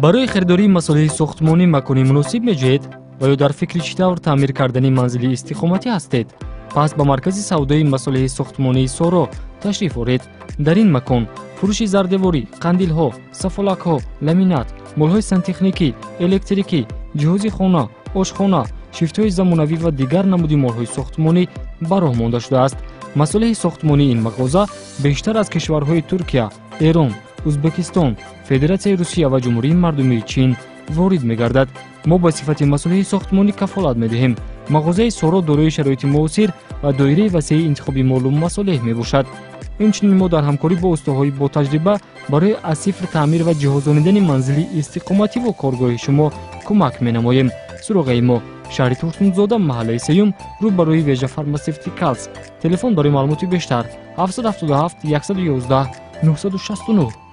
Барои харидории масолеҳи сохтмонӣ макони муносиб меҷӯед ва ё дар фикри чӣ тавр таъмир кардани манзили истиқоматӣ ҳастед? Пас ба маркази савдои масолеҳи сохтмонии Соро ташриф оред. Дар ин макон фурӯши зардеворӣ, қандилҳо, сафолакҳо, ламинат, молҳои сантехникӣ, электрикӣ, ҷиҳози хона, ошхона, шифтҳои замонавӣ ва дигар намуди молҳои сохтмонӣ ба роҳ монда шудааст. Масолеҳи сохтмонии ин мағоза бештар аз кишварҳои Туркия, Эрон, Ӯзбекистон, Федератсияи Русия ва Ҷумҳурии Мардумии Чин ворид мегардад. Мо ба сифати масолеҳи сохтмонӣ кафолат медиҳем. Мағозаи Соро дорои шароити муосир ва доираи васеи интихоби молу масолеҳ мебошад. Инчунин мо дар ҳамкорӣ бо устоҳои ботаҷриба барои аз сифр таъмир ва ҷиҳозонидани манзили истиқомативу коргоҳи шумо кӯмак менамоем. Суроғаи мо: шаҳри Турсунзода, маҳаллаи сеюм, рӯ ба рӯи Вежа Фармасевтикалс. Телефон барои маълумоти бештар: 777 111 969.